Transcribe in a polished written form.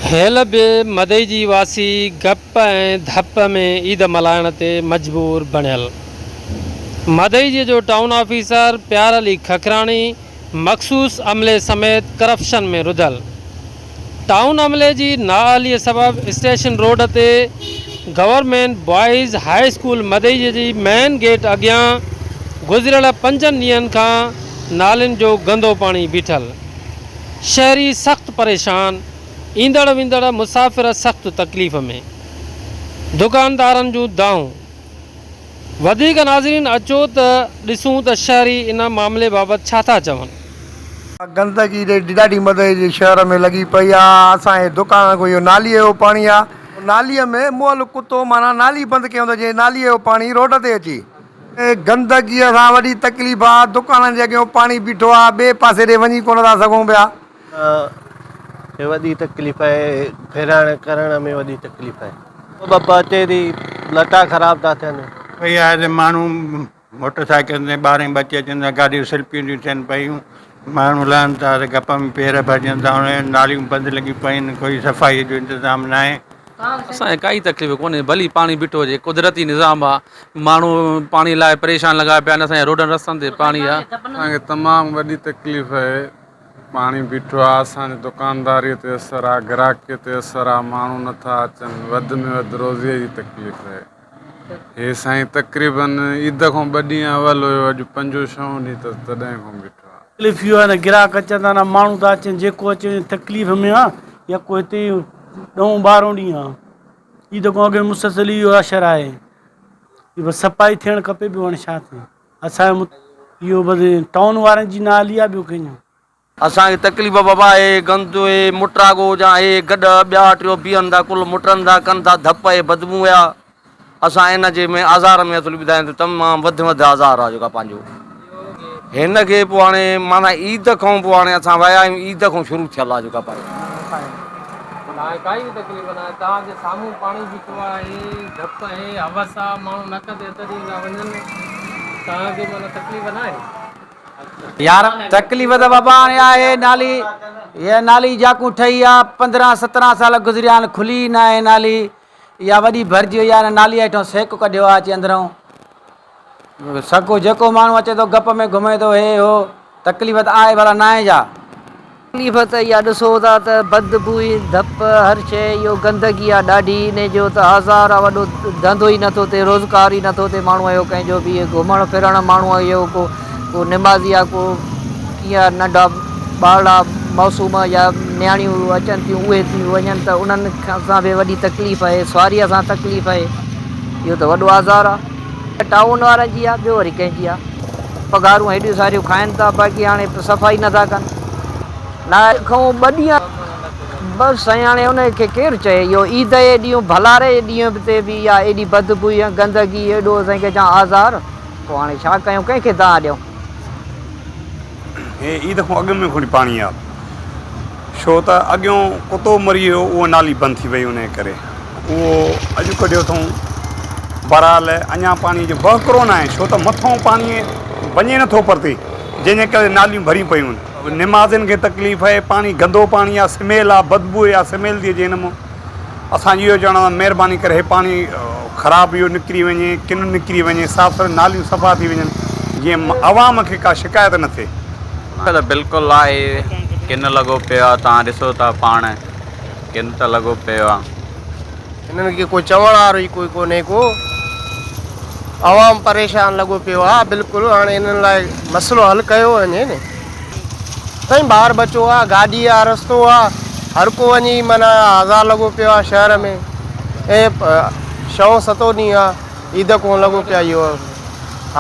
هيل به مدئجي واسي گپ ۽ ڌپ ۾ عيد ملهائڻ تي مجبور بڻيل. مدئجي جو ٽائون آفيسر پيار علي ککراڻي مخصوص عملي سميت ڪرپشن ۾ رڌل. ٽائون عملي جي نااهلي سبب اسٽيشن روڊ تي government boys high school Madeji جي مين گيٽ اڳيان گذريل پنجن ڏينهن کان نالين جو گندو پاڻي بيٺل. شهري سخت پريشان، ايندڙ ويندڙ مسافر سخت تڪليف ۾، دڪاندارن جون دانهون. وڌيڪ ناظرين اچو ته ڏسون ته شهري ان معاملي بابت ڇا ٿا چون. گندگي ڏاڍي مدئي جي شهر ۾ لڳي پئي آ، اسان جي دڪانن کان اهو ناليء جو پاڻي آ، ناليء ۾ مئل ڪتو معنيٰ نالي بند ڪيون ته جيئن ناليء جو پاڻي روڊ تي اچي. گندگيء سان وڏي تڪليف آ، دڪانن جي اڳيون پاڻي بيٺو آ، ٻئي پاسي ڏي وڃي ڪونه ٿا سگهون پيا. هي وڏي تڪليف آهي، ڦيرائڻ ڪرڻ ۾ وڏي تڪليف آهي. ٻپ اچي ٿي، لٽا خراب ٿا ٿين. پئي آهي ته ماڻهو موٽر سائيڪل تي ٻارهين بجي اچن ٿا، گاڏيون سلپيون ٿيون ٿين پيون، ماڻهو لهن ٿا ته گپ ۾ پير ڀرجن ٿا، انهن ناليون بند لڳيون پيون آهن، ڪوئي صفائيء جو انتظام ناهي. اسان کي ڪائي تڪليف ڪونهي ڀلي پاڻي بيٺو هجي قدرتي نظام آ ماڻهو پاڻي لاء پريشان لڳا پيا آهن اسان جي روڊن رستن تي پاڻي آ. اسان کي تمام وڏي تڪليف اهي پاڻي بيٺو آ اسان جي دڪانداري تي اثر آ گراهڪي تي اثر آ ماڻهو نٿا اچن وڌ ۾ وڌ روزي جي تڪليف اهي هي سائين تقريبن عيد کان ٻه ڏينهن اول هيو اڄ پنجون ڇهون ڏينهن اٿس تڏهن کان بيٺو آ. تڪليف اهو آهي نه گراهڪ اچن ٿا نه ماڻهو ٿا اچن جيڪو اچي وڃي تڪليف ۾ آ يڪو هتي ڏهون ٻارهون ڏينهن آ عيد کان اڳ مسلسل اهو اشر آهي بس صفائي ٿيڻ کپي ٻيو هاڻي ڇا ٿئي اسان اهو بس ٽائون وارن جي نااهلي آ ٻيو ڪنهن جو. اسان کي تڪليف بابا اهي گند اهي مٽراڳو جا اهي گڏ ٻيا ٽيو بيهن ٿا ڪل مٽن ٿا ڪن ٿا ڌپ اهي بدبو يا اسان ان جي ۾ آزار ۾ اصل ٻڌايان ٿو تمام وڌ وڌ آزار آ جيڪا پنهنجو هن کي پوء هاڻي معنيٰ عيد کان پوء هاڻي اسان ويا آهيون عيد کان شروع ٿيل آ جيڪا پنهنجو. توهان کي ڪائي به تڪليف ناهي توهان جي سامهون پاڻي بيٺو آهي ڌپ آهي حوس آ ماڻهو نڪ تي هٿ ڏيندا وڃن توهان کي معنيٰ تڪليف ناهي. يار تڪليف ته بابا هاڻي آهي نالي هيء نالي جاڪون ٺهي آ 15 17 سال گذريا آهن کلي ئي ناهي نالي اها وڏي ڀرجي وئي آ هن نالي هيٺون سيڪ ڪڍيو آ اچي اندرئون سگهو جيڪو ماڻهو اچي ٿو گپ ۾ گهمي ٿو هي هو تڪليف ته آهي ڀلا ناهي ڇا. تڪليف ته اها ڏسو ٿا ته بدبوء ڌپ هر شيء اهو گندگي آ ڏاڍي انهي جو ته آزار آ وڏو ڌنڌو ئي نٿو ٿئي روزگار ئي نٿو ٿئي ماڻهو جو ڪنهن جو به گهمڻ ڦرڻ ماڻهو جو ڪو ڪو نمازي آ ڪو ڪيئن آ ننڍا ٻارڙا معصوم يا نياڻيون اچن ٿيون اهي ٿي وڃن ته انهن سان به وڏي تڪليف آهي سواريء سان تڪليف آهي اهو ته وڏو آزار آ. ٽائون وارن جي آ ٻيو وري ڪنهن جي آ. پگهارون هيڏيون ساريون کائن ٿا باقي هاڻي صفائي نٿا ڪن. ناهي کئون ٻه ڏينهن بس سائين هاڻي ان کي ڪير چئي اهو عيد جي ڏينهن ڀلاري جي ڏينهن تي به اها ايڏي بدبوئي ۽ گندگي ايڏو سائين کي چوان آزار پوء هاڻي ڇا ڪيون ڪنهن کي دانهن ڏيون. هي عيد کان اڳ ۾ کڻي پاڻي آ ڇو ته اڳيون ڪتو مري ويو اهو نالي بند ٿي وئي انهي ڪري اهو اڄ ڪڍيو اٿئون بهرحال اڃا پاڻي جو وهڪرو ناهي ڇو ته مٿئون پاڻي وڃي نٿو پرتي جنهن جي ڪري ناليون ڀريون پيون آهن نمازين کي تڪليف آهي پاڻي گندو پاڻي آ سميل آ بدبوء آ سميل ٿي اچي هن مان اسان اهو چوڻ ته مهرباني ڪري هي پاڻي خراب اهو نڪري وڃي ڪن نڪري وڃي صاف سٿري ناليون صفا ٿي وڃن جيئن عوام کي ڪا شڪايت نه ٿئي. ته بلڪل آهي ڪن لڳو پيو آ توهان ڏسو ٿا پاڻ ڪن ته لڳو پيو آ. هنن کي ڪو چوڻ وارو ئي ڪوئي ڪونهي ڪو عوام پريشان لڳو پيو آ بلڪل هاڻي انهن لاء مسئلو حل ڪيو وڃي نه. سائين ٻار ٻچو آ گاڏي آ رستو آ هر ڪو وڃي معنيٰ آزار لڳو پيو آ شهر ۾ ۽ ڇهون ستون ڏينهن آ عيد کون لڳو پيو آ اهو.